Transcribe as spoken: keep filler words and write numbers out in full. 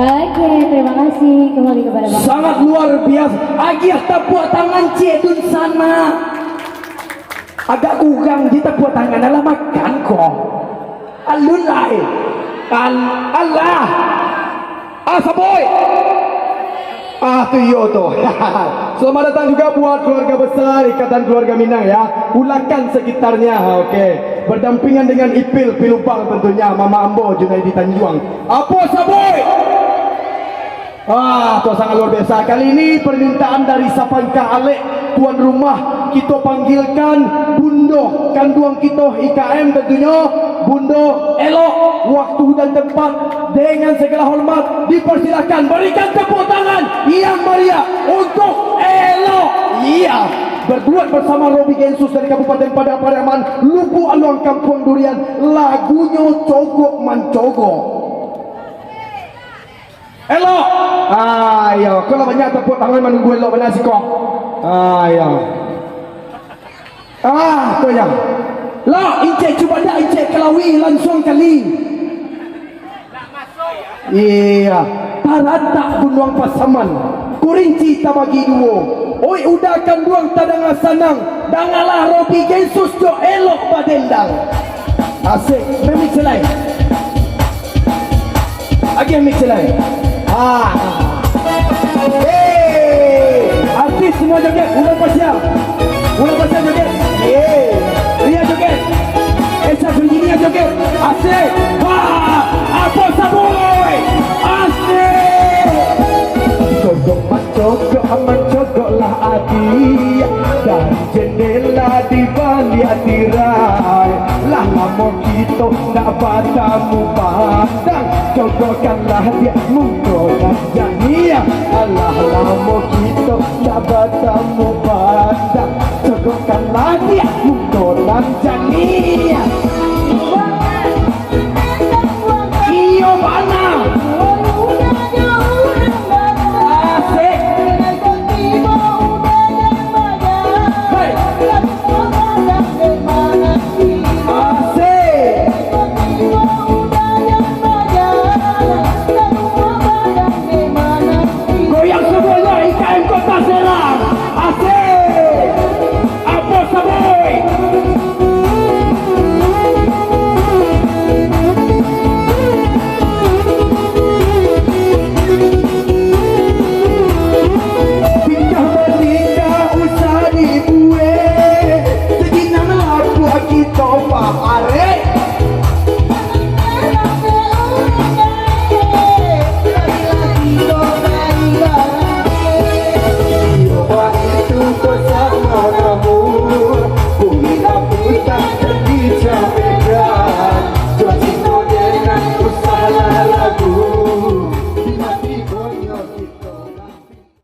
Oke, terima kasih. Kembali kepada Bapak. Sangat luar biasa. Agiah tapuak tangan, Cik Dun sana. Agak kurang di tapuak tangan. Alah, makan ko. Alun lai. Al-, alah. Ah, saboi. Ah, tu iyo tu. Selamat datang juga buat keluarga besar Ikatan Keluarga Minang, ya. Ulakan sekitarnya, oke. Berdampingan dengan Ipil Pilubang tentunya, Mama Ambo Junaidi Tanjuang. Apo saboi? Ah, tu sangat luar biasa. Kali ini permintaan dari sapangka alek tuan rumah, kito panggilkan Bundo kanduang kito I K M tentunyo, Bundo Elok, waktu dan tempat dengan segala hormat dipersilakan. Berikan tepuk tangan yang meriah untuk Elok. Iya, berduet bersama Robi Gensus dari Kabupaten Padang Pariaman, Lubuak Aluang, Kampuang Durian, lagunyo Cogok Mancogok. Elok. Ah, iyo. Kalau banyak tepuk tangan manunggu Elok bana siko. Ah, iyo. Ah, tu yo. Lok, incek cubadak, incek kalawi, lansuang kali. Iya. Taratak Gunuang Pasaman, Kurinci tabagi duo. Oi, uda kanduang tadanga sanang, dangalah Robi Gensus jo Elok badendang. Asik, remix lai. Agiah mix lai. Ah. Hei, artis semua joget, Ulun Pasha. Ulun Pasha joget. Yeay. Ria joget. Esa Virginia joget. Asik. Ha, apo saboi? Asik. Cogok mancogok, mancogoklah adiak. Dari jendela di baliak tirai. Lah lamo kito ndak batamu pandang. Cogokkanlah diak muko nan janiah. Alah lamo kito ndak batamu pandang. Cogokkanlah diak muko nan janiah.